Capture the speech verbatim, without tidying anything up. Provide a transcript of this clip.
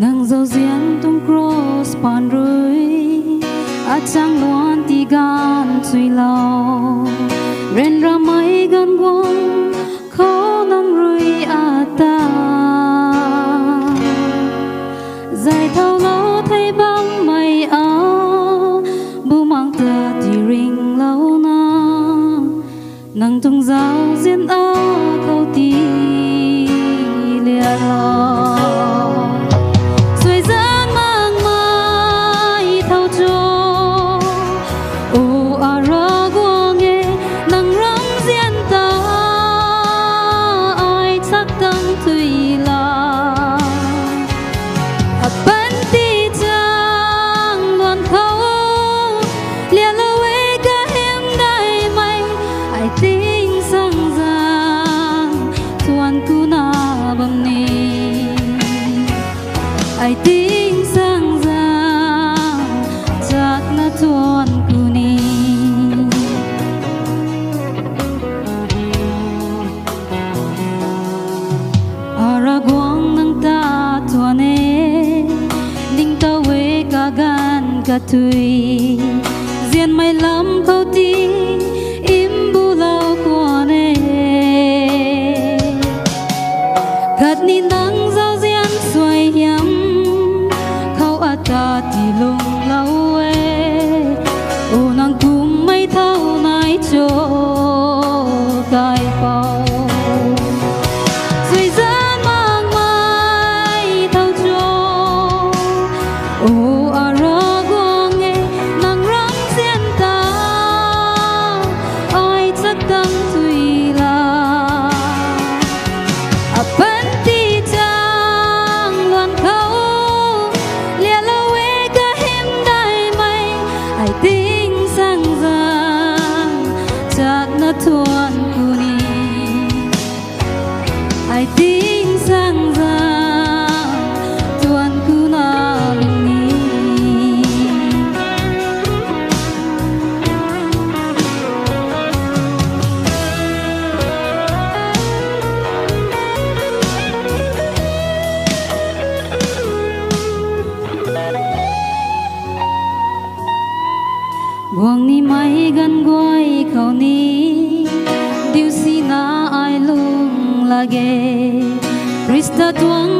Nang zauzian tuang cross paan rui, achang luan ti ganv chuilou. Ryanramei ganv guang khou nang rui ata zay thaulou thei bammei a, bumaeng ta tiringlouna nang tuang zauzian akhou tilialou. Suaizan makmei thow cho, o Ravguangc e, nang ramzian ta ai chak tang tui la. Apanty chang luan khou lialou e kahymdaihmei, ai tingsaengzaeng thuan kuna bam ni, ai tingsaengzaeng chakna thuan ku ni. A Ravguangc nang ta thuan e, ningtow e kaganv katui, nzianmei lam khou ti mbulou khwan e. Khatni nang zauzian suaihiam khou ata tii lungclou e, o nang kummei thow nai cho, kaipouc. Suaizan makmei thow cho, o Ravguangc e, nang ramzian ta ai chak tang tui la. Apanty chang luan khou lialou e kahymdaihmei, ai tingsaengzaeng chakna thuan ku ni, ai tingsaengzaeng thuan kuna lung ni. Guang nimei ganv guay khou ni diu sina ai lung lak ge. Khrista tuang